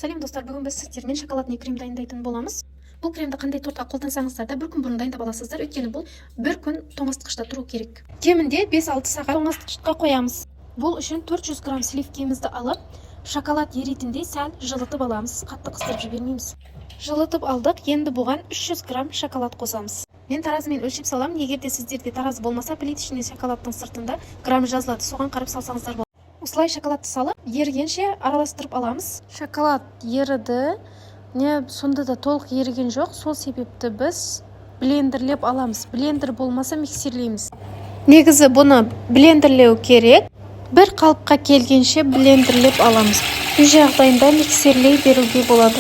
Сәлем, достар! Бүгін біз сіздермен шоколадный крем дайындайтын боламыз. Бұл кремді қандай тортқа қолдансаңыздар да, бір күн бұрын дайындап аласыздар, өйткені бұл бір күн тоңазытқышта тұру керек. Кемінде 5-6 сағат тоңазытқышқа қоямыз. Бұл үшін 400 грамм сливкемізді алып, шоколад еритіндей сәл жылытып аламыз, қатты қыздырып жібермейміз. Жылытып алдық, енді бұған 300 грамм шоколад қосамыз. Мен таразымен өлшеп саламын. Егер де сіздерде таразы болмаса, плиточный шоколадтың сыртында грамм жазылады, соған қарап салсаңыздар болады. Осылай шоколадты салып, ерігенше араластырып аламыз. Шоколад еріді, не сонда да толық еріген жоқ. Сол себепті біз блендерлеп аламыз. Блендер болмаса, миксерлейміз. Негізі бұны блендерлеу керек. Бір қалыпқа келгенше блендерлеп аламыз. Үй жағдайында миксерлей беруге болады.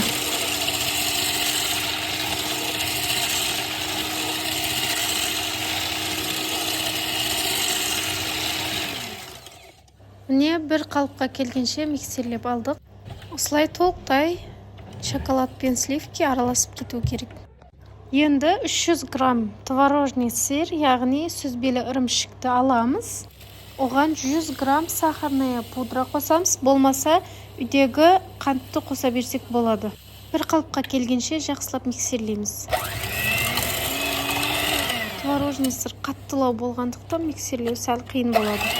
Міне, бір қалыпқа келгенше миксерлеп алдық. Осылай толықтай шоколад пен сливки араласып кету керек. Енді 300 грамм творожный сыр, яғни сүзбелі ірімшікті аламыз. Оған 100 грамм сахарная пудра қосамыз, болмаса үйдегі қантты қоса берсек болады. Бір қалыпқа келгенше жақсылап миксерлейміз. Творожный сыр қаттылау болғандықтан, миксерлеу сәл қиын болады.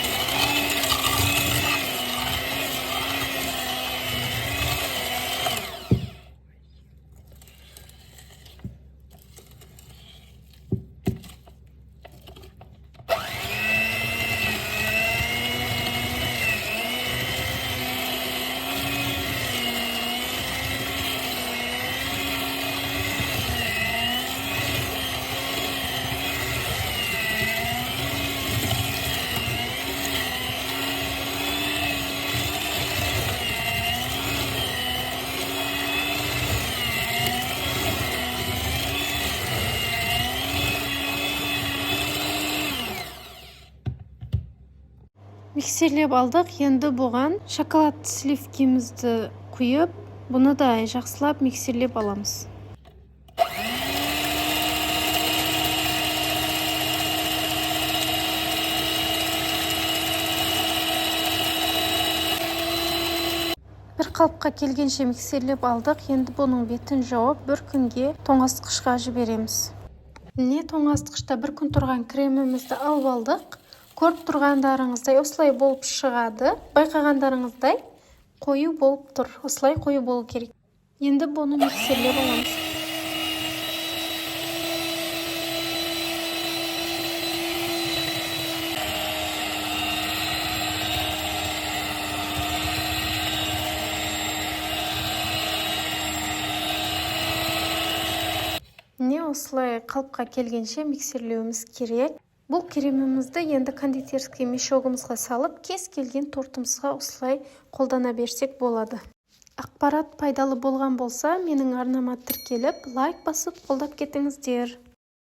Миксерлеп алдық. Енді бұған шоколад сливкемізді құйып, бұны да жақсылап миксерлеп аламыз. Бір қалыпқа келгенше миксерлеп алдық. Енді бұның бетін жауып, бір күнге тоңазытқышқа жібереміз. Міне, тоңазытқышта бір күн тұрған кремімізді алып алдық. Көріп тұрғандарыңыздай, осылай болып шығады. Байқағандарыңыздай, қою болып тұр. Осылай қою болу керек. Енді бұны миксерлеп аламыз. Міне, осылай қалыпқа келгенше миксерлеуіміз керек. Бұл кремімізді енді кондитерский мешогымызға салып, кез келген тортымызға осылай қолдана берсек болады. Ақпарат пайдалы болған болса, менің арнама тіркеліп, лайк басып, қолдап кетіңіздер.